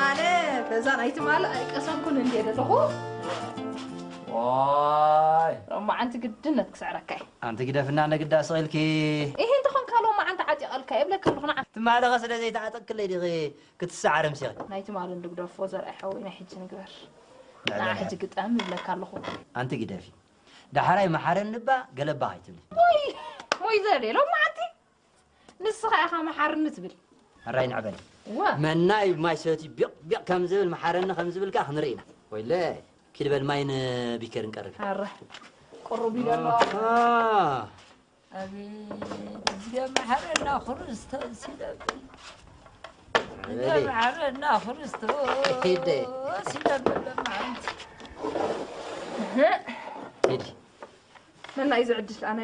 ኣነ በዛ ናይ ትማሊ ኣይቀሰንኩን እንድየ ዘለኹ። ዋይ። ሎማዓንቲ ግድነት ክስዕረካ እየ። ኣንቲ ግደፍና ነግዳ ስቕ ኢልኪ። እሂ እንተኾንካ ሎማዓንቲ ዓጢቐልካ እየ እብለካ ኣለኹ ንዓ። ትማሊ ኸ ስለ ዘይተዓጠቕክለይ ዲኺ ክትሰዓሪ ኣምሲኺ? ናይ ትማሊ እንዶ ግደፎ ዘርኣይ ሓወይ ናይ ሕጂ ንግበር። ንዓ ሕጂ ግጠም እብለካ ኣለኹ። ኣንቲ ግደፊ። ዳሕራይ መሓረኒ እባ ገለባ ኣይትብሊ። ሞይ ሞይ ዘርየ ሎማዓንቲ ንስኻ ኢኻ መሓርኒ ትብል። ሕራይ ንዕበል። ዋ። መናይ ማይ ሰትዩ ቢቕ ቢቕ ከም ዝብል መሓረኒ ከም ዝብል ከኣ ክንርኢ ኢና። ወይለ ኪድ በል ማይ ንቢከር ንቀርብ። ኣረ ቁሩብ ኢሉ ኣሎ። ኣሃ። ኣቤት እዝገ መሓረና ክርስቶስ ይለብል። እዝገ በሊ። መሓረና ክርስቶስ ሂደ። ይለብል መዓንቲ። ሂድ። መና እዩ ዝዕድል ኣነ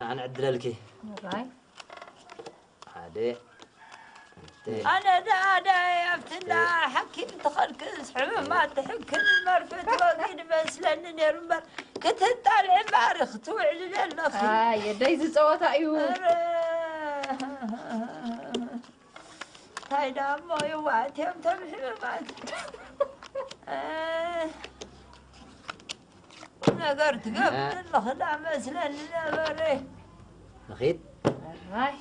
ኣንዕድለልኪ። ራይ። ሓደ። ክልተ። ኣነ ደኣ ደኣ ኣብቲ እንዳ ክልተ። ሓኪም ትኸልክስ ሕሙማት ትሕክም መርፍእ ትወጊድ መስለኒ ነይሩ እምበር ክትጣልዒ እምበኣር ክትውዕሊ ኣለኺ። ኣየ፣ ደይ ዝጸወታ እዩ። ኧረ። እንታይ ደኣ እሞ ይዋእት እዮም እቶም ሕሙማት። እ፣ ነገር ትገብር እ። ኣለኺ ደኣ መስለኒ ነበረ። ንኺድ። ኣይ።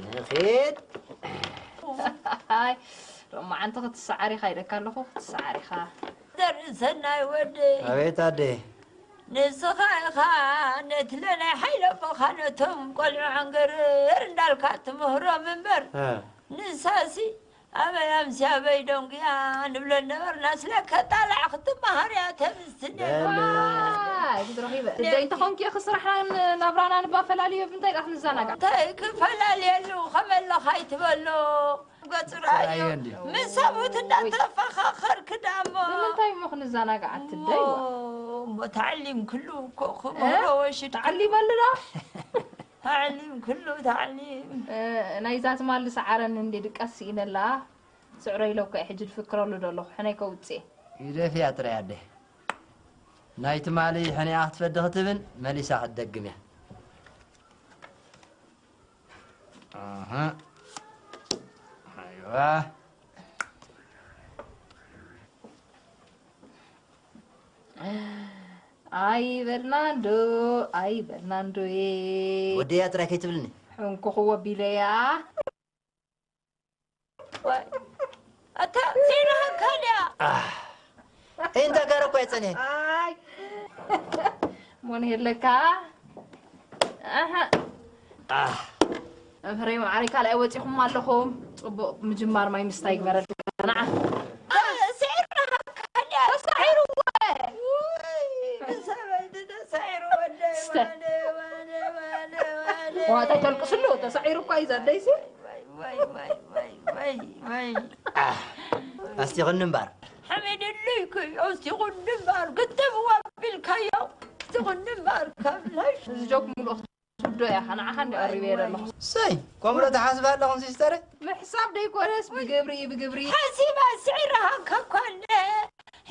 ንኺድ። ኣይ፣ ሎማዓንቲ ክትሰዓር ኢኻ ኢለካ ኣለኹ፣ ክትሰዓር ኢኻ። ዘርኢ ሰናይ ወደይ። ኣቤት ኣደይ። ንስኻ ኢኻ ነቲ ለናይ ሓይለ ኣቦኻ ነቶም ቆልዑ ዓንገርር እንዳልካ ትምህሮም እምበር፣ እ። ንሳሲ ኣበይ ኣምስያ ኣበይ ደንጉያ ንብሎ ነበርና። ስለ ከጣላዕ ክትመሃር እያ ተምስትን እያ። በል። ዋይ፣ ጉድ ረኺበ። ደይ እንተኾንኪ ኢኺ ስራሕናን ናብራናን እባ ፈላልዮ፣ ብምንታይ ደኣ ክንዘናጋዕ? እንታይ ክፈላልየሉ? ከመለኻ ኣይትበሎ። ገጽ ርኣዮ። ርኣዮ እንድዩ። ምስ ሰብኡት እንዳተፈኻኸርክ ደኣ እሞ። ንምንታይ እሞ ክንዘናጋዕ ኣትደይዋ? እሞ፣ እሞ ተዓሊም ክሉ እኮ ክምህሮ እ? ወሽድ። ተዓሊመሉ ዶ? ተዓሊም ክሉ ተዓሊም። እ፣ ናይዛ ትማሊ ሰዓረኒ እንዴ ድቀስ ኢለላ። ስዕሮ ኢለ እኮ እየ ሕጂ ድፍክረሉ ደለኹ። ሕነይ ከውጽእ። ይደፍያ ጥራይ ኣደ። ናይ ትማሊ ሕኒኣ ክትፈዲ ክትብል መሊሳ ክትደግም እያ። ኣሃ። ኣይዋ። ኣይበልናንዶ፣ ኣይበልናንዶዬ። ወደያ ጥራይ ከይትብልኒ። ሕንኩኽዎ ቢለያ። ዋይ፣ ኣታ ዜና ሃካልያ። ኣህ፣ እንታይ ጋር እኮ የጸንየ። ኣይ። ሞን የለካ። ኣሃ። ኣህ። መምህረይ መዓረይ ካልኣይ ወጺኹም ኣለኹም። ጽቡቕ ምጅማር ማይ ምስታይ ይግበረልካ። ንዓ። ስዒርና ሃካልያ። ተሳዒርዎ። ውይ፣ ብሰበይቲ ተሳዒሩ ወደይ፣ ስተ-፣ ዋነ፣ ዋነ፣ ዋነ፣ ዋነ። ዋታ ተልቅስሉ፣ ተሳዒሩ እኳ እዩ ዘደይሲ። ዋይ፣ ዋይ፣ ዋይ። ኣህ፣ ኣስቲኽኒ እምበር። ሓሚድሉ ይኩ፣ ኣስቲኽኒ እምበር፣ ግጥም ዋቢልካዮ፣ ኣስቲኽኒ እምበር፣ ካብ ላሽ። እዚ ጆክ ሙሉእ ክትወስዶ እያ፣ ንዓኻ እንዲ ቀሪበ እየ ዘለኹ። ሰይ፣ ከምኡ ዶ ትሓስባ ኣለኹም ሲስተረይ? ምሕሳብ ደይኮነስ ብግብሪ፣ ብግብሪ። ሓሲባ ስዒራሃካ እኳ እንደ፣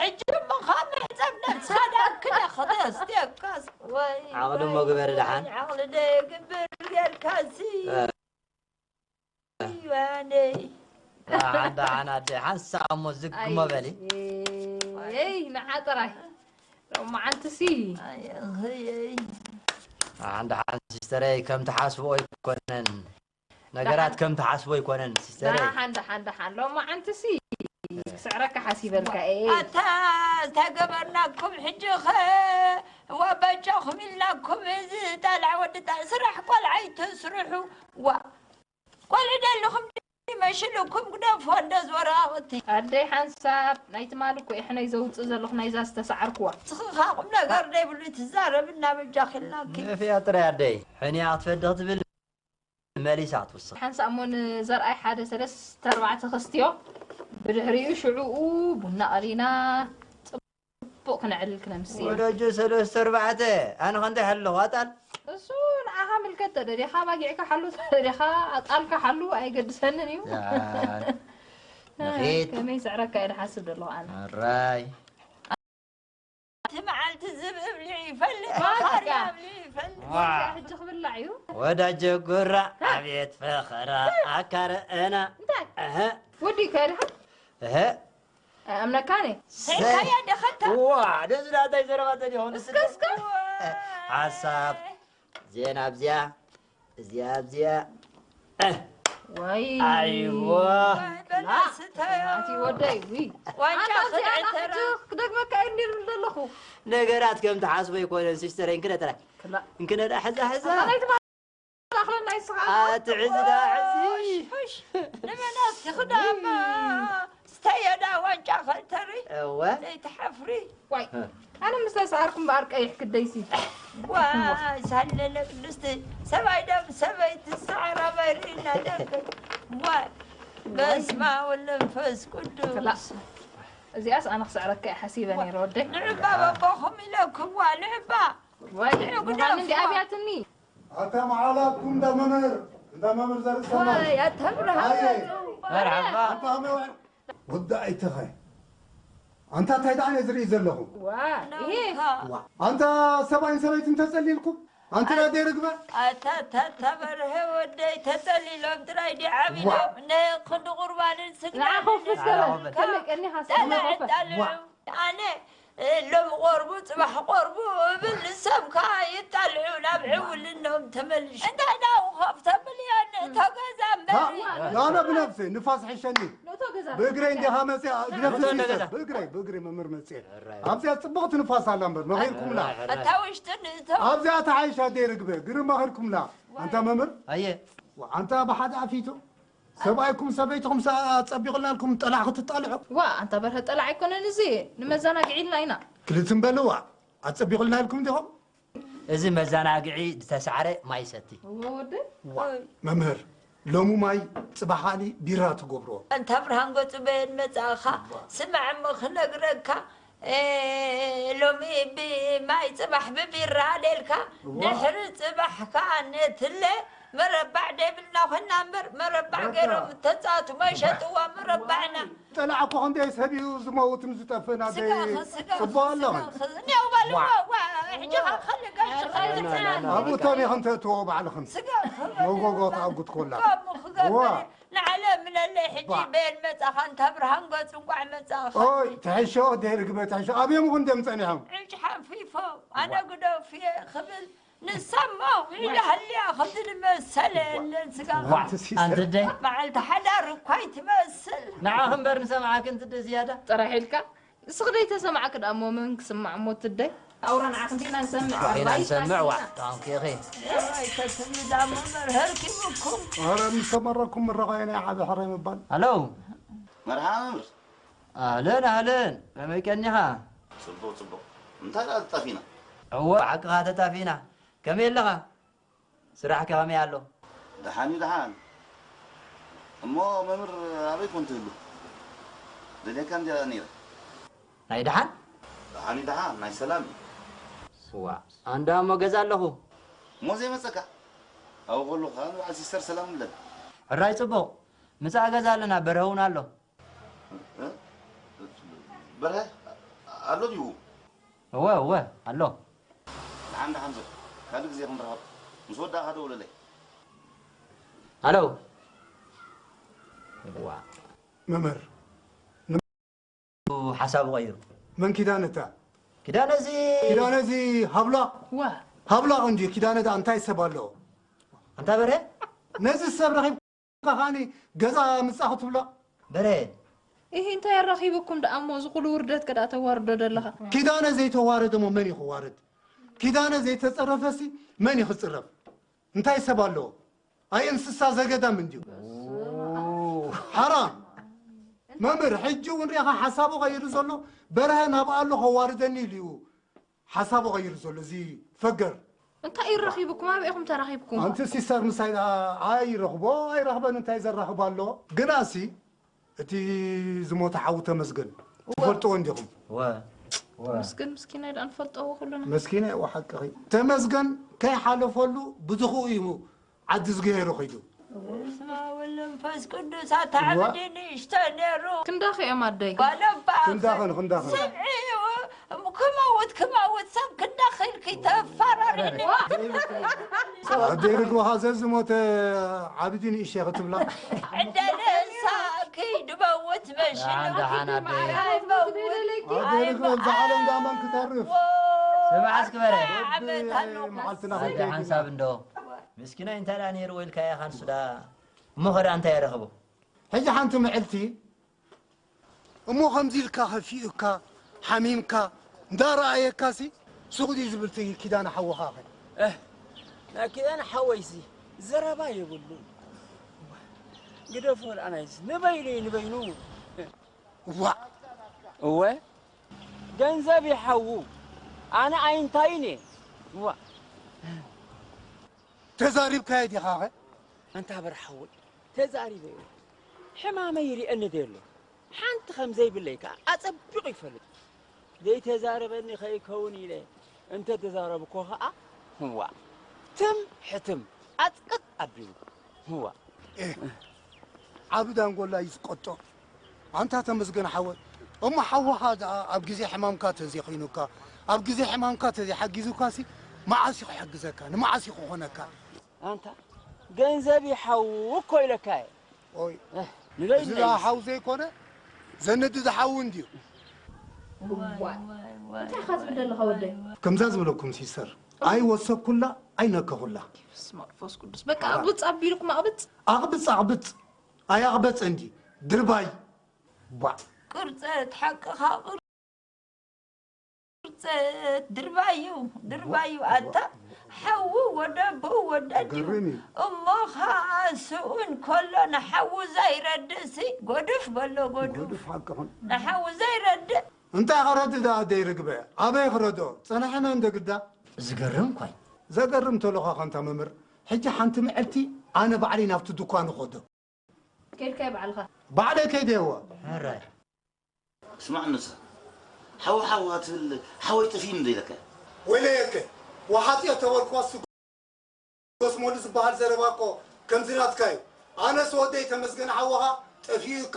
ሕጂ እሞ ካብ ምሕጻብ ነብስኻ ዳኣ ክደ ክተስትየካስ። ወይ፣ ዓቕሊ እሞ ወይ፣ ግበሪ ደሓን። ዓቕሊ ደየግብር ጌርካሲ። እ። ዋነይ። ደሓን፣ ደሓን ኣደ፣ ሓንሳእ እሞ ዝግ እሞ በሊ። ኣይ፣ ንዓ ጥራይ። ሎማዓንትሲ። ኣይ፣ ኣኽየይ። ደሓን፣ ደሓን ሲስተረይ፣ ከም ትሓስብኦ ኣይኮነን። ነገራት ደሓን። ከም ትሓስቦ ኣይኮነን ሲስተረይ። ደሓን፣ ደሓን፣ ደሓን። ሎማዓንትሲ ክስዕረካ ሓሲበልካ እየ። ኣታ ዝተገበርናኩም ሕጂ ኸ ዋባጫኹም ኢልናኩም እዚ ጣልዓ ወዲ ጣ-፣ ስራሕ ቆልዓ ኣይትስርሑ። ዋ፣ ቆልዑ ደለኹም ይመሽልኩም ግደፎ እንደ ዝወራቕቲ። ኣደይ ሓንሳብ ናይ ትማሊ እኮ እየ ሕነይ ዘውፅእ ዘለኹ ናይዛ ዝተሰዓርኩዋ። ንስኺ ኸዓ ቁም ነገር ደይብሉ ትዛረብ እና በጃኺ ኢልናኪ። ንፍያ ጥራይ ኣደይ ሕንያ ክትፈዲ ክትብል መሊሳ ክትውስኽ። ሓንሳብ እሞ ንዘርኣይ ሓደ ሰለስተ ኣርባዕተ ከስትዮ። ብድሕሪኡ ሽዑኡ ቡና ቀሊና ጽቡቕ ክነዕልል ክነምስየ። ወዳጆ ሰለስተ ኣርባዕተ፣ ኣነ ከ እንታይ ሓለኹ? ኣጣል? እሱ ንዓኻ ምልከት፣ ተደሊኻ ባጊዕካ ሓሉ፣ ተደሊኻ ኣጣልካ ሓሉ፣ ኣይገድሰንን እዩ። ያ፣ ንኺድ። ከመይ ስዕረካ እየ ዝሓስብ ዘለኹ ኣነ። ኣራይ። እቲ መዓልቲ ዝብኢ ኣብሊዑ ይፈልጥ፣ ባርያ። ባርያ ኣብሊዑ ይፈልጥ። ዋ። ሕጂ ክብላዕ እዩ። ወዳጀ ጉራ፣ ኣቤት ፈኸራ፣ ኣካረአና። እንታይ? እህ። ወዲ ከድኻ? እህ። ኣምነካኒ። ሰይ። ከያ ደኸታ። ዋ፣ ደዚ ዳታ ይዘረባ ተዲሆን እስከ፣ እስከ። ሓሳብ። ዜና ኣብዚኣ፣ እዚኣ ኣብዚኣ። እህ። ወይ። ኣይዋ። በላ ስተዮ። ኣቲ ወደይ፣ ዊ። ዋንጫ ኣታ እዚኣ ክልተ ተራ። ሕጂ ክደግመካ እየ እንዲል ዘለኹ። ነገራት ከም ትሓስቦ ኣይኮነን፣ ሲስተረይ፣ እንክነ ጥራይ። ክላ። እንክነ ደኣ ሕዛ፣ ሕዛ። ኣታ ናይ ትማ-፣ ኣኽለና ይስኻ። ኣቲ ሕዚ ደኣ ሕዚ። ሑሽ፣ ሑሽ። ንመናት ክዳማ። ስተየዳ ዋንጫ ኸልተሪ። እወ። ዘይትሓፍሪ። ዋይ፣ እ። ኣነ ምስ ተሰዓርኩ እምበኣር ቀይሕ ክደይሲ። ዋይ፣ ሳለለ ቅድስቲ፣ ሰብኣይ ደም ሰበይቲ ሰዓራ ባይሪና ደም። ዋይ፣ በስመ አብ ወወልድ ወመንፈስ ቅዱስ። ክላ። እዚኣስ ኣነ ክስዕረካ እየ ሓሲበ ነይረ ወደይ። ንዕባ በቦኹም ኢለኩም፣ ዋ፣ ንዕባ። ዋይ፣ ንዕጉዳ ምዃን እንዲ እኳ። ኣብያትኒ። ኣታ መዓላትኩም እንዳ መምህር፣ እንዳ መምህር ዘርእሰናይ። ዋይ፣ ኣታ ብርሃን ኣየ። ዘርእሰናይ። መርሓባ። ኣታ መምህር። ወዲ ኣይተኸ። ኣንታ እንታይ ደኣ ነዚ ዝርኢ ዘለኹ? ዋ፣ ይሄ። ዋ፣ ኣንታ ሰብኣይን ሰበይትን ተጸሊልኩም? ኣንታ ኣይ-፣ ደርግበ? ኣታ፣ ኣታ፣ ኣታ በርሀ ወደይ ተጸሊሎም ጥራይ ድዩ ዓቢዶም? ዋ። ነ ክንዲ ቁርባንን ስግዳንን ንዓኹም ፍስከረ። ንስኻ ከመይ ቀኒኻ ጠላዕ ሰማይ ጠልዑ። ዋ። ኣነ ሎሚ ቆርቡ፣ ጽባሕ ቆርቡ እብል፣ ንሶም ከኣ ይጣልዑ፣ ናብ ዕውልነኦም ተመልሹ። እንታይ ደኣ ውኸፍ ተብልዮ፣ ንእቶ ገዛ እምበር። ታ-፣ ኣነ ብነብሰይ ንፋስ ሕሸኒ። ንእቶ ገዛ። ብእግረይ እንዲኻ መጽኣ፣ ግደፍ ንእቶ ሲስተር። ገዛ። ብእግረይ፣ ብእግረይ መምህር መጽኤ። እራይ። ኣብዚኣ ጽብቕቲ ንፋስ ኣላ እምበር፣ መኺርኩምላ። እራይ፣ እራይ። እታ ውሽጢ ንእቶ። ኣብዚኣ ተሓይሻ ደይ ርግበ፣ ግርም መኺርኩምላ። ኣንታ መምህር። ኣየ። ኣንታ ብሓደ ኣፊቶ። ሰብኣይኩም ሰበይትኹም ጸቢቑልና ኢልኩም ጠላዕ ክትጣልዑ? ዋ፣ ኣንታ በርሀ ጠላዕ ኣይኮነን እዚ፣ ንመዘናግዒ ኢልና ኢና። ክልትም በልዋ፣ ኣጸቢቑልና ኢልኩም ዲኹም? እዚ መዘናግዒ ዝተሳዕረ ማይ ሰቲ። እወ ወደይ። ዋ፣ መምህር፣ ሎሚ ማይ ጽባሕ ከኣኒ ቢራ ትገብርዎ። ኣንታ ብርሃን ገጹ በየን መጻእኻ? ስማዕ እሞ ክነግረካ፣ ኤ፣ ሎሚ ብማይ ጽባሕ ብቢራ ደልካ፣ እዋ። ድሕሪ ጽባሕ ከኣ ነትለ መረባዕ ደይብልና ኮይና እምበር፣ መረባዕ በቃ። ገይሮም ተጻወቱ፣ መሸጥዋ መረባዕና። ጠላዕ እኮ ክንደይ ሰብ እዩ ዝመውትን ዝጠፍእን፣ ኣደይ ስጋኺ፣ ስጋኺ፣ ጽቡቕ ኣለኹም። ስጋኺ። እኔው በልዎ፣ ዋ። ዋ፣ ሕጂ ኸ ከሊ ጋሽ ኸሊ ና፣ ና፣ ና፣ ና። ኣብኡ ተሪኽ እንተ እትዎ ባዕልኽን። ስጋኺ። መጎጎ ተኣጉት ኮላ። ከምኡ ክገብር ዋ። እዩ። ንዓለ ምለለይ ሕጂ ባ። በየን መጻኻ? እንታ ብርሃን ገጹ እንቋዕ መጻኻ። ኦይ፣ ትሕሾ፣ ደርግበ ትሕሾ። ኣብዮም እውን ደም ጸኒሖም። ዕጭ ሓንፊፎም፣ ኣነ ዋ። ግደፍየ ክብል ንሳማ ውዒላ ሃልያ ከምዚ ዝመሰለ የለን ስጋ። ዋ፣ ኣንቲ ሲስተር። ኣንቲ ደይ። መዓልቲ ሓዳር እኳ ኣይትመስል። ንዓኺ እምበር ንሰምዓኪ ኣንቲ ደይ ዝያዳ። ጥራሕ ኢልካ? ንስኺ ደይ ተሰማዕኪ ደኣ እሞ መን ክስማዕ እሞ ትደይ? ኣውራ ንዓኺ እንዲና ንሰምዕ። ኢና ንሰምዕ፣ ዋ። ታንኪ ኢኺ። ኣይ፣ ተትብሉ ደኣ እሞ መርሀርኪ ብኩም። ኧረ ምስ ተመረኩም ምረቓ ናይ ዓቢ ሕራይ ምባል። ሃሎ። መርሓባ መምህር። ኣህለን፣ ኣህለን። ከመይ ቀኒኻ? ጽቡቕ፣ ጽቡቕ። እንታይ ደኣ ተጣፊእና? እወ፣ ብሓቅኻ ተጣፊእና። ከመይ ኣለኻ? ስራሕከ ከመይ ኣሎ? ደሓን እዩ፣ ደሓን። እሞ መምህር ኣበይ ኮን ትህሉ? ደልየካ እንድያ ነይረ። ናይ ደሓን? ደሓን እዩ፣ ደሓን። ናይ ሰላም እዩ። ስዋ፣ ኣንዳ እሞ ገዛ ኣለኹ። እሞ ዘይመጸካ? ኣብኡ ከለኹ ከኣ ንበዓል ሲስተር ሰላም ንብለን። ሕራይ ጽቡቕ። ምጻእ ገዛ ኣለና፣ በርሀ እውን ኣሎ። እ? በርሀ ኣሎ ድዩ? እወ፣ እወ፣ ኣሎ። ደሓን፣ ደሓን፣ ዞር። ካልእ ግዜ ክንራኸብ። ምስ ወዳእካ ደውለለይ። ኣሎ። ዋ። መምህር። ሓሳቡ ቀይሩ። መን ኪዳነ እታ? ኪዳነ እዚ ኪዳነ እዚ ሃብላ? ዋ። ሃብላ እንድዩ። ኪዳነ ደኣ እንታይ ሰብ ኣለዎ? ኣንታ በርሀ? ነዚ ሰብ ረኺብ ከኣኒ ገዛ ምጻኹ ትብሎ? በረ። ኢሂ፣ እንታይ ኣራኺብኩም ደኣ እሞ፣ እዚ ኩሉ ውርደት ከ ደኣ ተዋርዶ ደለኻ? ኪዳነ ዘይተዋረደ እሞ መን እዩ ክዋረድ? ኪዳነ ዘይተጸረፈሲ መን እዩ ክጽረፍ? እንታይ ሰብ ኣለዎ? ኣይ እንስሳ ዘገዳም እንድዩ። ሓራም። መምህር፣ ሕጂ እውን ሪኢኻ ሓሳቡ ቀይሩ ዘሎ፣ በርሀ ናብኣ ኣሎ ከዋርደኒ ኢሉ እዩ። ሓሳቡ ቀይሩ ዘሎ እዚ ፈገር። እንታይ እዩ ረኺብኩም? ኣበይ ኢኹም ተራኺብኩም? ኣንቲ ሲስተር ምሳይ ደኣ ኣይረኽቦ ኣይረኽበን እንታይ ዘራኽቦ ኣሎ? ግናሲ እቲ ዝሞተ ሓዉ ተመስገን እወ። ትፈልጥዎ እንዲኹም? እወ። እወ። መስገን ምስኪናይ ደኣ ንፈልጦ ኩልና። መስኪናይ እወ ሓቅኺ። ተመስገን ከይሓለፈሉ ብዝኽኡ እዩ ዓዲ ዝገይሩ ኸይዱ። በስመ አብ ወወልድ ወመንፈስ ቅዱስ፣ ኣታ እዋ። ዓብዲ ንእሽቶ ነይሩ። ክንዳኺ እዮም ኣደይ። ጓል ኣባ ክንዳኽን፣ ክንዳኽን። ስምዒ፣ ክመውት፣ ክመውት፣ ሰብ ክንዳኺ ኢልኪ ተፋራርሕኒ። ዋ። ኣደይ ርግብኻ ዘዝሞተ ዓብዲ ንእሸ ክትብላ። ዕደለ እንሳ ከይድመውት መሽን ደሓን፣ ደሓን ኣደይ። ኣይመውት። ኣደይ ርግብ ኣብዛ ዓለም ዳመን ክተርፍ። ስማዕ እስኪ በረ። ዓመት ኣሎ። መዓልትና ኣደ ክንከይድ ሓንሳብ እንዶ። ምስኪናይ እንታይ ደኣ ነይሩ ወይልካ ኢኻ ንሱ ደኣ። እሞ ኸዳ እንታይ የረኽቦ? ሕጂ ሓንቲ መዕልቲ እሞ ከምዚ ኢልካ ከፊኡካ፣ ሓሚምካ፣ እንዳረኣየካሲ፣ ሱቕ ድዩ ዝብል እቲ ኪዳነ ሓውኻኸ? እህ፣ ናይ ኪዳነ ሓወይሲ ዘረባ የብሉን። ግደፎ ደኣ ናይስ፣ ንበይኑ እዩ፣ ንበይኑ። ዋእ! እወ፣ ገንዘብ ይሓዉ፣ ኣነ ኣይንታይን እየ። ዋእ! ተዛሪብካዮ ዲኻኸ? ኣንታ በርሓወይ፣ ተዛሪበዮ። ሕማመይ ይርእየኒ ዶ ኣሎ? ሓንቲ ከም ዘይብለይ ከኣ ኣጸቢቑ ይፈልጥ። ዘይተዛረበኒ ከይከውን ኢለ እንተ ተዛረብኮ ከኣ፣ ህዋ፣ ትም ሕትም፣ ኣጽቅጥ ኣቢሉ። ህዋ። ኤህ፣ ዓቢ ዳንጎላ እዩ ዝቀጦ። ኣንታ ተመስገን ሓወይ፣ እሞ ሓውኻ ደኣ ኣብ ግዜ ሕማምካ ተዘይኺኑካ፣ ኣብ ግዜ ሕማምካ ተዘይሓጊዙካሲ፣ መዓስ እዩ ክሕግዘካ? ንመዓስ እዩ ክኾነካ? ኣንታ ገንዘብ ይሓው እኮ ኢለካ እየ። ኦይ፣ እህ፣ ንበይነይ እዚ ደኣ ሓው ዘይኮነ፣ ዘነድድ ሓው እንድዩ። ዋይ፣ ዋይ፣ ዋይ፣ እንታይ ኢኻ ትብል ዘለኻ ወደይ? ከምዛ ዝበለኩም ሲስተር፣ ኣይወሰኩላ፣ ኣይነከኹላ። በስመ ኣብ መንፈስ ቅዱስ። በቃ ኣቕብጽ ኣቢልኩም ኣቕብጽ። ኣቕብጽ፣ ኣቕብጽ። ኣይ ኣቕበጸ እንዲ። ድርባይ። ቧዕ። ቅርጸት፣ ሓቅኻ ቅርጸት፣ ድርባዩ፣ ድርባዩ። ኣታ ሓዉ ወደ ኣቦኡ ወደ ኣዲኡ። ገርም እዩ። እሞ ኸኣ ስኡን ከሎ ንሓዉ ዘይረድእሲ፣ ጎዱፍ በሎ፣ ጎዱፍ። ጎዱፍ ሓቅኹም። ንሓዉ ዘይረድእ። እንታይ ክረድእ ደኣ ኣደይ ርግበ? ኣበይ ክረድኦ? ጸናሕና እንደ ግዳ። ዝገርም እኳ እዩ። ዘገርም ተሎኻ ኸንታ መምህር፣ ሕጂ ሓንቲ መዓልቲ ኣነ ባዕለይ ናብቲ ድኳን እኸዶ። ከይድካዮ ባዕልኻ? ባዕለይ ከይደየዎ። ሕራይ። ስማዕ ንሳ፣ ሓው ሓው ትብል፣ ሓወይ ጠፊእኒ ዶ ኢለካ? ወይለየከ፣ ወሓጥዮ ተበልኳ እሱ ጎስሞሉ ዝበሃል ዘረባ እኮ ከምዚ ናትካ እዩ። ኣነስ ወደይ ተመስገን ሓውኻ ጠፊኡካ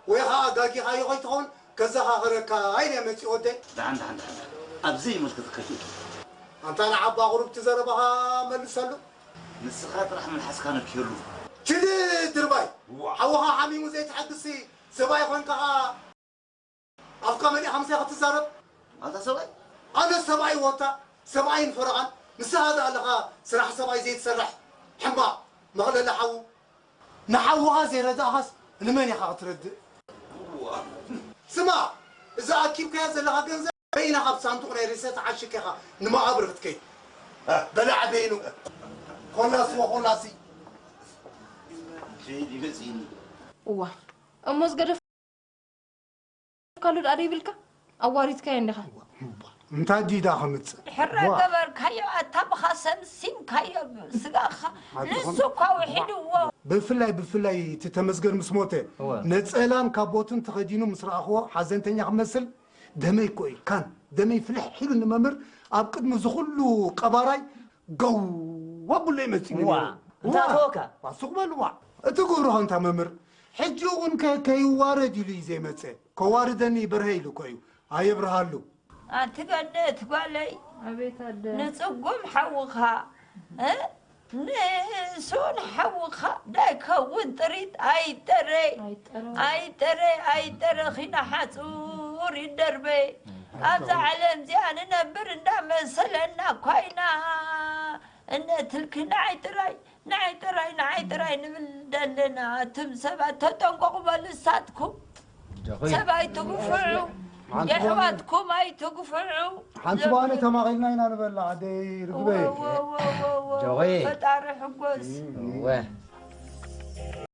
ወይ ኸዓ ጋጊኻዮ ከይትኸውን ከዘኻኽረካ ኢለ መፂእ ወደይ። ደሓን፣ ደሓን፣ ደሓን፣ ደሓን። ኣብ ዘይምልከተካ ከይትእቱ። ኣንታ ንዓባ ቁሩብ እቲ ዘረባኻ መልሰሉ። ንስኻ ጥራሕ መልሓስካ ነኪሩ። ችድ ድርባይ! ዋ! ሓውኻ ሓሚሙ ዘይትሐግዝሲ ሰብኣይ ኾንካ ኸዓ ኣፍካ መሊእካ ምሳይ ክትዛረብ? ኣንታ ሰብኣይ? ኣነ ሰብኣይ ወታ፣ ሰብኣይን ፈረቓን፣ ንስኻ ደኣ ኣለኻ ስራሕ ሰብኣይ ዘይትሰርሕ ሕማቕ መኽለሊ ሓዉ። ንሓውኻ ዘይረዳእኻስ ንመን ኢኻ ክትረድእ? እዋ። ስማ፣ እዛ ኣኪብካያ ዘለኻ ገንዘብ በይና ካብ ሳንዱቕ ናይ ሬሳ ተዓሺግካ ኢኻ ንመቓብር ክትከይድ። በላዕ በይኑ። ኮላስ ወኮላሲ። ከይድ ይመጽእኒ። እዋ፣ እሞ ዝገደፍ ካሉ ደኣ ደይብልካ? ኣዋሪድካዮ እንዲኻ። እንታይ ድዩ ደኣ ከምጽእ? ሕረ ዋ። ገበርካዮ፣ ኣታ ብኻ ሰምሲምካዮ ስጋኻ። ኣታ ንሱ እኳ ውሒድዎ። ብፍላይ፣ ብፍላይ እቲ ተመስገን ምስ ሞተ፣ እወ። ነጸላን ካቦትን ተኸዲኑ ምስ ረኣኽዎ፣ ሓዘንተኛ ክመስል፣ ደመይ እኮ እዩ፣ ካን፣ ደመይ ፍልሕ ኢሉ ንመምህር ኣብ ቅድሚ ዝኹሉ ቀባራይ ገው ኣብሎ እዩ መጺኡ ዋ። ነይሩ። እንታይ ዋ። ኣተወካ? ዋ፣ ሱቕ በል ዋ። እቲ ግብርኻ እንታ መምህር፣ ሕጂ እውን ከ-፣ ከይዋረድ ኢሉ እዩ ዘይመጸ። ከዋርደኒ በርሀ ኢሉ እኮ እዩ። ኣየብርሃሉ። ኣንቲ ገነት ጓለይ፣ ኣቤት ኣደ። ንጽጉም ሓውኻ፣ እ? ንሱ ንሓውኻ ዳይከውን ጥሪት ኣይጠረ፣ ኣይጠረ። ኣይጠረ፣ ኣይጠረ ኺና ሓጹር ይደርበ። ኣብዛ ዓለም እዚኣ ንነብር እንዳመሰለና እኳ ኢና። እነትልኪ ንዓይ ጥራይ፣ ንዓይ ጥራይ፣ ንዓይ ጥራይ ንብል ደለና። እትም ሰባት ተጠንቀቑ በሉ እሳትኩም። ጆኾይ። ሰብ ኣይትግፍዑ፣ ሓንቲ የሕዋትኩም ኣይትግፍዑ። ሓንቲ ባነ ተማቒልና ኢና ንበላ፣ ኣደይ ርግበይ። ወ-፣ ወ-፣ ወ-፣ ወ-፣ ወ-፣ ጆኾይ። ፈጣሪ ሕጎስ። እወ።